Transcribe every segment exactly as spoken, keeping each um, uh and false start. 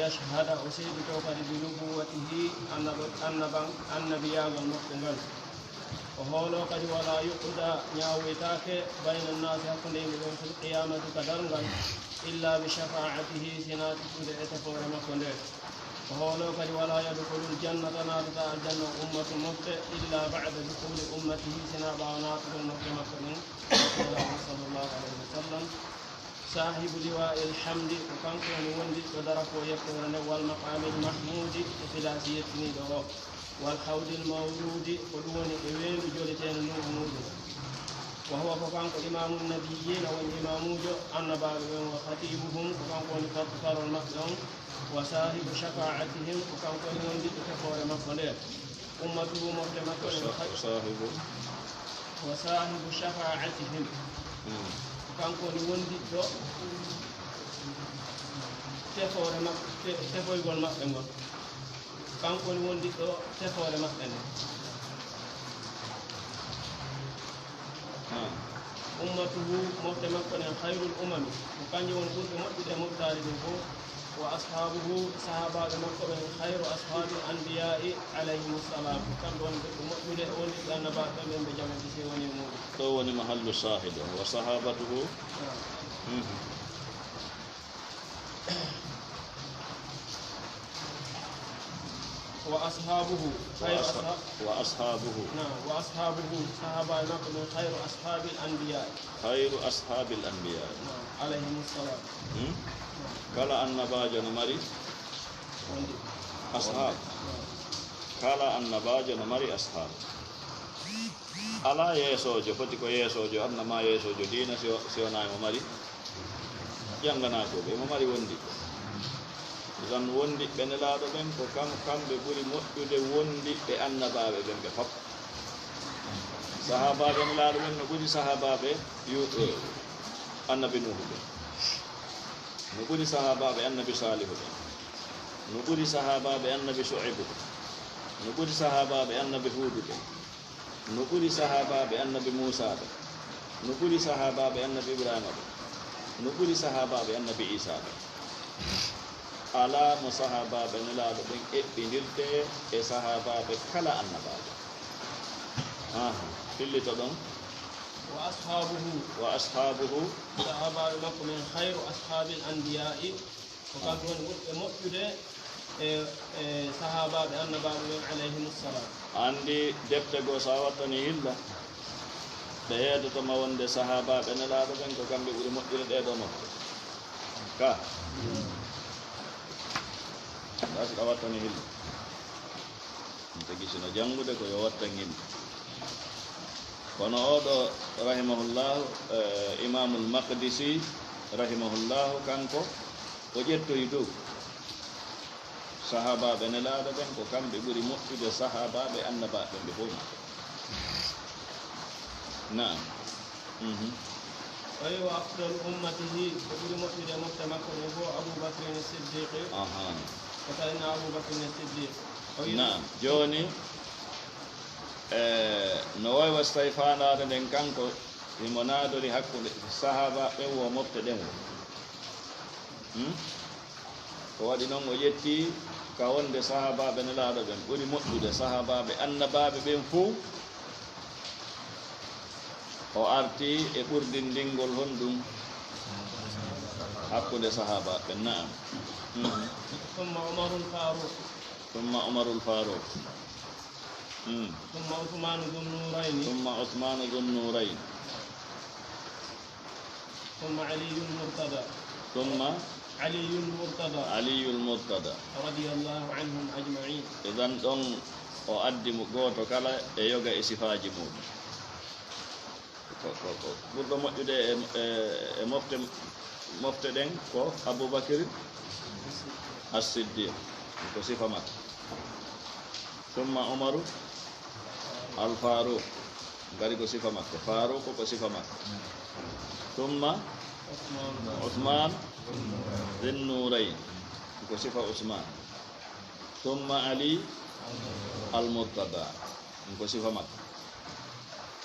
يشهد o seeditoo kadi بنبوته annaba, annaba, annabiyaagal makko ngal. O hooloo kadi ولا يقضى ñaawoytaake بين الناس hakkunde yimɓe ɓen في القيامة ka darngal إلا بشفاعته si hinaa tittude e tefoore makko nde. O hooloo kadi ولا يدخل الجنة naatataa aljanna أمة mofte إلا بعد دخول أمته si hinaa ɓaawo naatugol mofte makko ɗen. رسول الله صلى الله عليه وسلم. صاحب لواء الحمد ko kanko woni wondiɗɗo darapoo yettoore nden والمقام المحمود e pilaasi yettiniiɗo o والحوض المورود ko ɗum woni e weendu joleteendu ndun e muuɗum. وهو ko kanko إمام النبيين woni imaamuujo annabaaɓe ɓen وخطيبهم ko kanko woni porte-parole maɓɓe on وصاحب شفاعتهم ko kanko woni wondiɗɗo tefoore makko nde. أمته mofte makko ɗen خير وصاحب شفاعتهم ko kanko woni wondiɗɗo tefoore makko, tefoygol maɓɓe ngol. Kanko woni wondiɗɗo tefoore maɓɓe nden. أمته mofte makko ɗen خير الأمم ko kanjum woni ɓurɓe moƴƴude e moftaali ɗin fof. وأصحابه sahaabaaɓe makko ɓen خير أصحاب الأنبياء عليهم السلام ko kamɓe woni ɓurɓe moƴƴude e wondiɓɓe annabaaɓe ɓen ɓe jam e kisiyee woni e muuɗum. Ɗo woni mahallu shahid o وصحابته. وأصحابه خير أصحاب وأصحابه نعم وأصحابه sahaabaaɓe makko ɓen خير أصحاب الأنبياء خير أصحاب الأنبياء نعم عليهم السلام. Kala annabaajo no mari ashab. Kala annabaajo no mari ashab. Alaa yeesoojo foti ko yeesoojo anna maa yeesoojo diina si wonaa emo mari jannganaakoɓe emo mari wondiɓɓe. Tan wondiɓɓe nelaaɗo ɓen ko kam kamɓe ɓuri moƴƴude wondiɓɓe annabaaɓe ɓen ɓe fof. Sahaabaaɓe nelaaɗo ɓen no ɓuri sahaabaaɓe annabi nuuhu ɓen, no ɓuri sahaabaaɓe annabi saalihu ɓen, no ɓuri sahaabaaɓe annabi suaybu ɓen, no ɓuri sahaabaaɓe annabi huudu ɓen, no ɓuri sahaabaaɓe annabi muusaa ɓen, no ɓuri sahaabaaɓe annabi ibrahiima ɓen, no ɓuri sahaabaaɓe annabi iisaa ɓen. Alaa mo sahaabaaɓe nelaaɗo ɓen eɓɓindirtee e sahaabaaɓe kala annabaajo. Aha, fillito ɗon. Wa ashaabuhu. Wa ashaabuhu. Sahaabaaɓe makko men, khayru ashaabil anbiyaa'i. Ko kamɓe woni ɓurɓe moƴƴude e, e sahaabaaɓe annabaaɓe ɓen, alayhimu salaam. Anndi defte goo, so a wattanii hilla, ɓe heedoto ma wonde sahaabaaɓe nelaaɗo ɓen ko kamɓe ɓuri moƴƴude ɗee ɗoo mofte. Ka. Ɗa si ɗa wattanii hilla. Ɗum tagi si no janngude ko yo wattan yimɓe. Kono oo ɗoo, rahimahullahu, eh, Imaamul Maqdisi, rahimahullahu, kanko o ƴettoyi dow sahaabaaɓe nelaaɗo ɓen, ko kamɓe ɓuri moƴƴude sahaabaaɓe annabaaɓe ɓen ɓe fof maɓɓe. Naam. Mhm. Tawi wa afdalu ummatihi, ko ɓuri moƴƴude e mofte makko ɗen fof, Abu Bakrin Siddiq. Aha. Ko tawi na Abu Bakrin Siddiq. O wi'i naam. Jooni, eh, no wayi wa so tawi faandaare nden kanko himo naadori hakkunde sahaabaaɓe ɓen wo mofte ɗen wo. Hmm? Ko waɗi non o ƴetti ka wonde sahaabaaɓe nelaaɗo ɓen ɓuri moƴƴude sahaabaaɓe annabaaɓe ɓen fow. O arti e ɓurdindingol honɗum hakkunde sahaabaaɓe ɓen. Naam. Mhm. Summa Umarul Faaruq. Summa Umarul Faaruq. Hmm. Summa Usmaanu Zun Nuurayni. Summa Usmaanu Zun Nuurayni. Summa Aliyul Murtada. Summa Aliyul Murtada. Aliyul Murtada. Radiyallahu anhum ajma'in. Idan ɗon o addi mo gooto kala e yoga e sifaaji muuɗum. Ko, ko, ko ɓurɗo moƴƴude e, e, e mofte, mofte ɗen ko Abu Bakr As-Siddiq, ko sifa makko. Summa Umaru Al-Faruq, ngari ko sifa makko. Faruq ko sifa makko. Summa Usman Dhinnurayn, ko sifa Usman. Summa Ali Al-Murtada, ko sifa makko.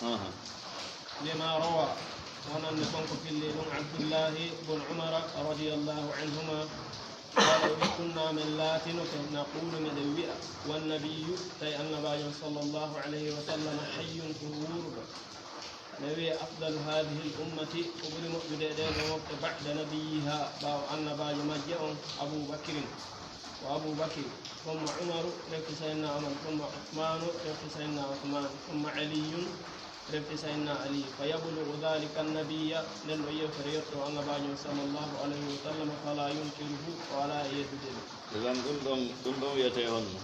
Aha. Lima rawa, wonande kon ko filli ɗum Abdullahi bun Umara radiyallahu anhuma. Qala, o wi, kunna Amen laatinoke, naqulu, meɗen wi'a, wannabiyyu, tawi annabaajo sallallahu alayhi wa sallam, hayyun, ko wuuruɗo. Ne wi'e, afdalu haadihi l ummati, ko ɓuri moƴƴude e ɗee ɗoo mofte, ba'da nabiyyiha, ɓaawo annabaajo majje on, Abu Bakrin, ko Abu Bakri, summa Umaru, refti Sayyidina Umar, summa Usmanu, refti Sayyidina Usman, summa Aliyun, refti Sayyidina Ali, fa yablugu dhalika annabiyya, nden ɗo yewtere yotto annabaajo sallallahu alayhi wa sallam, fala yunkiruhu, o alaa e yeddude ɗum. Idan ɗum ɗon, ɗum ɗon wiyetee honno?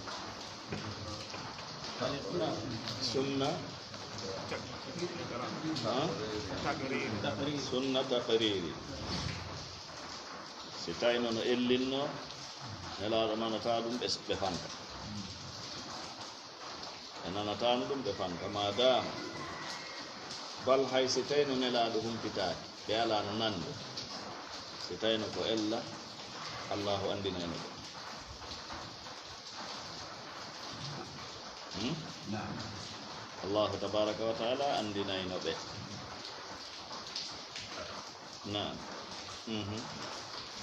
Sunna? Ha? Sunna taqriri. Si tawi noon o ellinno, Nelaaɗo nanata ɗum, ɓe, ɓe fanta. Ɓe nanataano ɗum, ɓe fanta. Ma dama bal hay si tawi no Nelaaɗo humpitaaki, ɓe alaa no nande. Si tawi no ko ella, Allahu anndinayno ɓe. Hmm? Naam. Allahu tabaraka wa taala anndinayno ɓe. Naam. Mhm.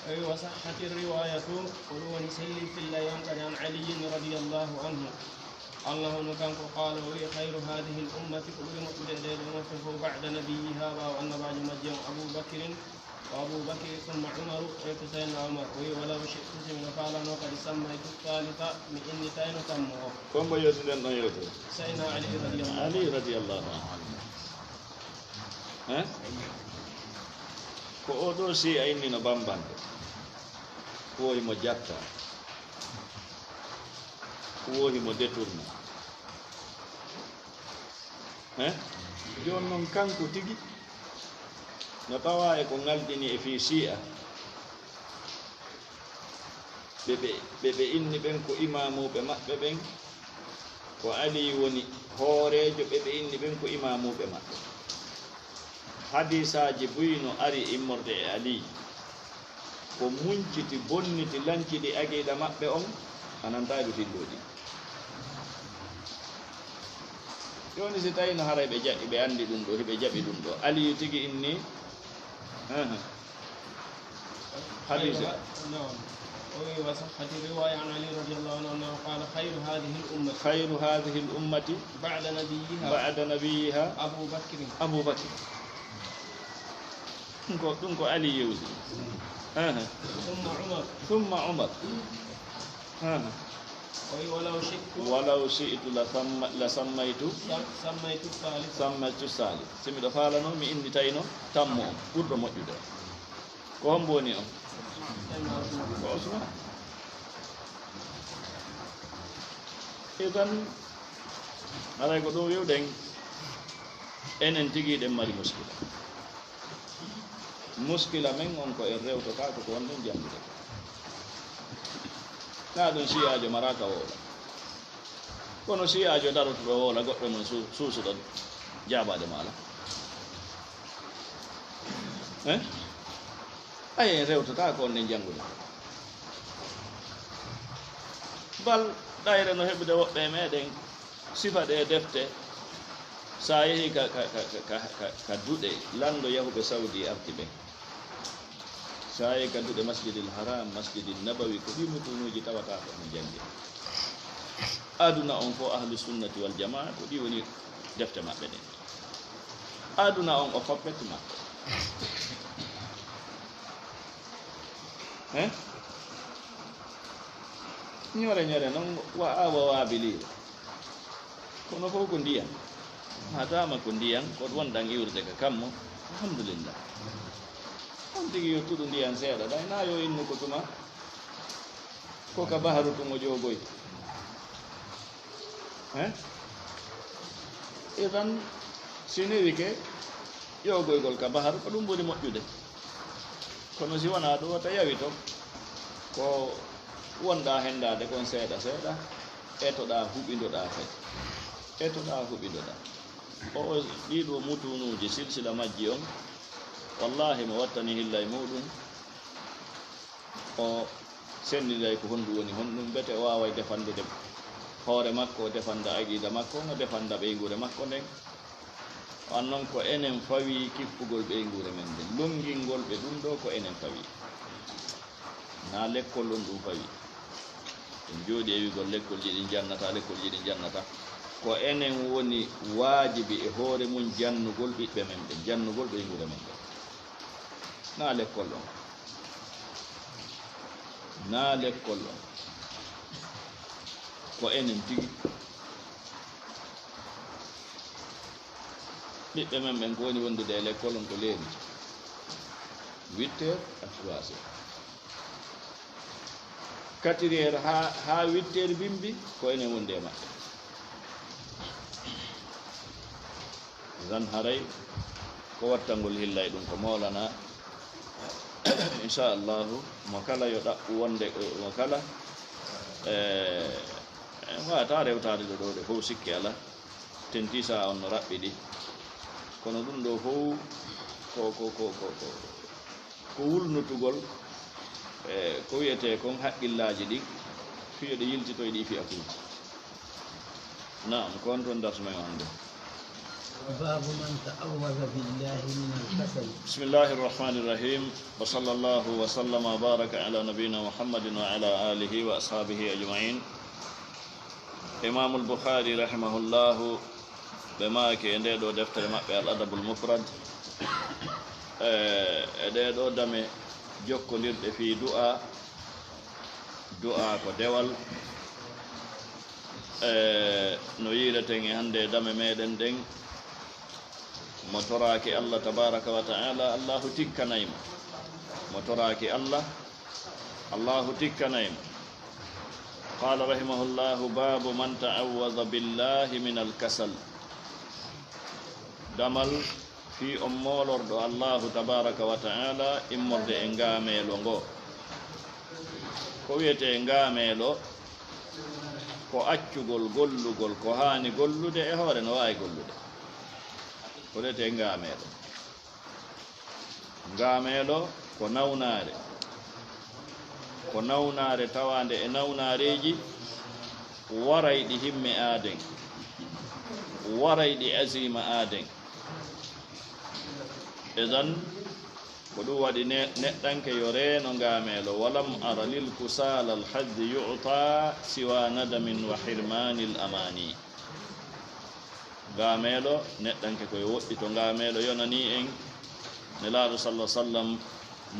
Eyi, wa sahhati riwayatu, ko ɗum woni selli filla yon kadi an Aliyin radiyallahu anhu. Annahu no kanko qaala, o wi'i, khayru hadhihi l ummati, ko ɓuri moƴƴude e ɗee ɗoo mofte fof, ba'da nabiyyiha, ɓaawo annabaajo majje on, Abu Bakrin, wa Abu Bakri, summa Umaru, refti Sayyidina Umar. O wi'i, walaw shi'tu, si miɗo faalano kadi, sammaytu thalitha, mi innitayno tammo o. Ko mbo yewtiden ɗon yewtere? Sayyidina Ali radiyallahu anhu. Ali radiyallahu anhu. Hein? Ko oo ɗoo si a inni no bambande, ko himo jatta, ko himo détourné. Hein? Jooni noon kanko tigi no tawaa e ko ŋalɗini e fii Shi'a. Ɓe, ɓe, ɓe, ɓe inni ɓen ko imaamuuɓe maɓɓe ɓen, ko Ali woni hooreejo, ɓe, ɓe inni ɓen ko imaamuuɓe maɓɓe. Hadiisaaji buy no ari immorde e Ali, ko munciti, bonniti, lancidi aqiida maɓɓe on, a nantaay ɓe fillooji. Jooni si tawi no haray ɓe jaɓi, ɓe anndi ɗum ɗo, hiɓe jaɓi ɗum ɗo. Aliyu tigi inni, ahan. Hadise. Aywa, naam. O wi wa sahhati riwaya an Ali radiyallahu anhu annahu qala, khayru hadhihi al ummati. Khayru hadhihi al ummati. Ba'da nabiyyiha. Ba'da nabiyyiha. Abu Bakr. Abu Bakr. Ɗum ko, ɗum ko Ali yewti. Aha. Thumma Umar. Thumma Umar. Aha. O wi, walaw shi'tu. Walaw shi'tu la samma-, la sammaytu. Sam-, sammaytu Salih. Sammaytu Salih. Si miɗo faalano, mi innitayno tammo on, ɓurɗo moƴƴude. Ko hombo woni on? Ko Usman. Idan, haray ko ɗum wi'uɗen, enen tigi eɗen mari muskila. Muskila men on ko en rewtotaako ko wonɗen janngude. Naa ɗum siyaajo maraaka woola. Kono siyaajo darotoɗo woola goɗɗo mum su-, suusuɗo jaabaade maala. Eh? Ay, en rewtotaako on ɗen janngude. Bal ɗayre no heɓude woɓɓe e meɗen sifa ɗe defte. Sa yehi ka, ka, ka, ka, ka, ka duɗe, lanndo yahuɓe Saudi arti ɓen. Sa yehi ka duɗe Masjidil Haram, Masjidil Nabawi, ko ɗi mutunuuji tawata ko no janngi. Aduna on fof, Ahlu Sunnati wal Jamaa, ko ɗi woni defte maɓɓe ɗen. Aduna on o foppet maɓɓe. Hein? Ñore ñore noon wa awa waabiliire. Kono fof ko ndiyan. Maa dama ko ndiyan, ko wonɗan iwrude ka kammo, alhamdulillah. On tigi yottuɗo ndiyan seeɗa, ɗay na yo innu ko tuma, ko ka baharu tun o ƴoogoy. Hein? Idan, si newike ƴoogoygol ka baharu, ko ɗum ɓuri moƴƴude. Kono si wonaa ɗum, wota yawito ko wonɗaa henndaade kon seeɗa seeɗa, etoɗaa, huɓindoɗaa kadi. Etoɗaa, huɓindoɗaa. O, o, ɗii ɗoo mutuunuuji, silsila majji on, wallaahi, mo wattani hilla e muuɗum, o senndiday ko honɗum woni honɗum, mbete o waaway defandude hoore makko, o defanda aqiida makko, o defanda ɓeynguure makko nden. On non ko enen fawi kippugol ɓeynguure men nden. Lonngingol ɓe ɗum ɗoo ko enen fawi. Naa lekkol on ɗum fawi. Jooɗi e wi'gol lekkolji ɗin jannata, lekkolji ɗin jannata. Ko enen woni waajibi e hoore mum jannugol ɓiɓɓe men ɓen, jannugol ɓeynguure men ɓen. Naa lekkol on. Naa lekkol on. Ko enen tigi. Ɓiɓɓe men ɓen ko woni wondude e lekkol on ko leeli. Huit heures à trois heures. Quatre heures haa, haa huit heures bimbi ko enen wondi e maɓɓe. Zan haray ko wattangol hillay ɗum ko Mawlana. Inchallahu, mo kala yo ɗaɓɓu wonde, mo kala, e, e, wata rewtaade ɗo, ɗo ɗe fof sikki ala. Tentisa on no raɓɓiɗi. Kono ɗum ɗo fof ko, ko, ko, ko, ko, ko wulnutugol, e, ko wiyetee kon haqqillaaji ɗin, fii yo ɗe yiltitoy ɗi fiyakuuji. Naam, ko on toon darsu men on ɗo. باب من تعوذ بالله من الكسل. بسم الله الرحمن الرحيم. وصلى الله وسلم وبارك على نبينا محمد وعلى آله وأصحابه أجمعين. Imaamul Bukhaari rahimahullahu, ɓe maaki e ndee ɗoo deftere maɓɓe Al Adabul Mufrad, e, e ɗee ɗoo dame jokkondirɗe fii du'a, du'a ko dewal, e, no yiireten e hannde e dame meɗen ɗen, mo toraaki Allah tabaraka wa ta'ala, Allahu tikkanay mo. Mo toraaki Allah, Allahu tikkanay mo. Qala rahimahullahu, babu man ta'awwadha billahi min al-kasal. Damal fii on moolorɗo Allahu tabaraka wa ta'ala immorde e ngaameelo ngo. Ko wiyetee ngaameelo? Ko accugol gollugol ko haani gollude e hoore no waawi gollude. Ko wiyetee ngaameelo. Ngaameelo ko nawnaare. Ko nawnaare tawaande e nawnaareeji warayɗi himme aaden, warayɗi azima aaden. Idan, ko ɗum waɗi ne-, neɗɗanke yo reeno ngaameelo. Walam ara lil kusaala al haddi yu'ta siwa nadamin wa hirmanil amani. Ngaameelo, neɗɗanke ko yo woɗɗito. Ngaameelo yonanii en. Nelaaɗo sallallahu alaihi wasallam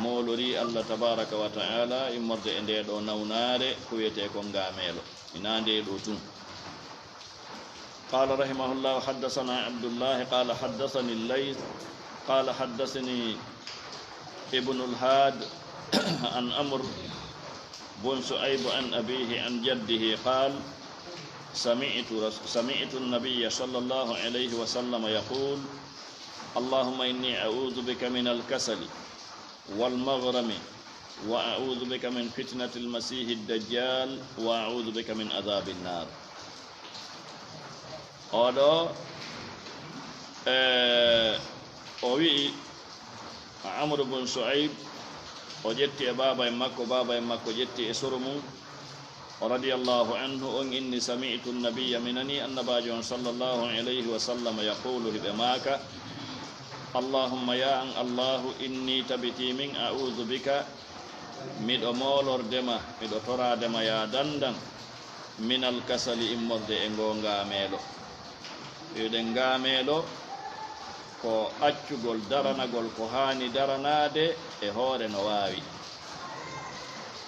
moolorii Allah tabaraka wa ta'ala immorde e ndee ɗoo nawnaare ko wiyetee kon ngaameelo. Hinaa ndee ɗoo tun. قال رحمه الله، حدثنا عبد الله قال حدثني الليث قال حدثني ابن الهاد عن عمرو بن شعيب عن أبيه عن جده قال، سمعت رس-، سمعت النبي صلى الله عليه وسلم يقول، اللهم إني أعوذ بك من الكسل والمغرم وأعوذ بك من فتنة المسيح الدجال وأعوذ بك من عذاب النار. Oɗo, e, o wi'i, Amr bun Shu'aib, o ƴetti e baaba en makko, baaba en makko ƴetti e soro mum, radiyallahu anhu, on inni, sami'tu nabiyya, mi nani annabaajo on sallallahu alayhi wa sallam yaqulu, hiɓe maaka, allahumma, ya an Allahu, inni, tabiti min, a'udhu bika, miɗo moolorde ma, miɗo toraade ma, ya dandan, minal kasali, immorde e ngoo ngaameelo. Wi'uɗen ngaameelo ko accugol daranagol ko haani daranaade e hoore no waawi.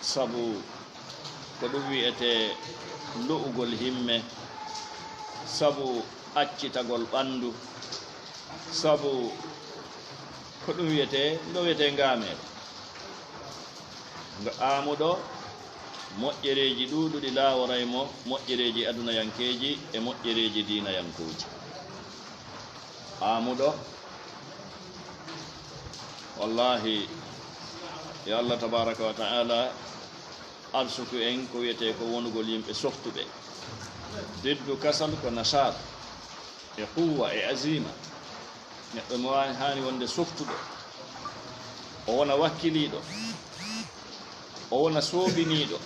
Sabu ko ɗum wi'etee lu'ugol himme, sabu accitagol ɓanndu, sabu ko ɗum wiyetee, ɗo wiyetee ngaameelo. Nga aamuɗo moƴƴereeji ɗuuɗuɗi laaworay mo, moƴƴereeji adunayankeeji e moƴƴereeji diinayankooji. Aamuɗo, wallahi, yo Allah tabaraka wa ta'ala arsuku en ko wiyetee ko wonugol yimɓe softuɓe. Diddu kasal ko nashaat e quwwa e azima. Neɗɗo mo waani haani wonde softuɗo, o wona wakkiliiɗo, o wona soobiniiɗo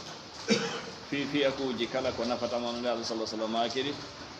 fii fiyakuuji kala ko nafata mo. Nelaaɗo sallallahu alaihi wasallam maakiri,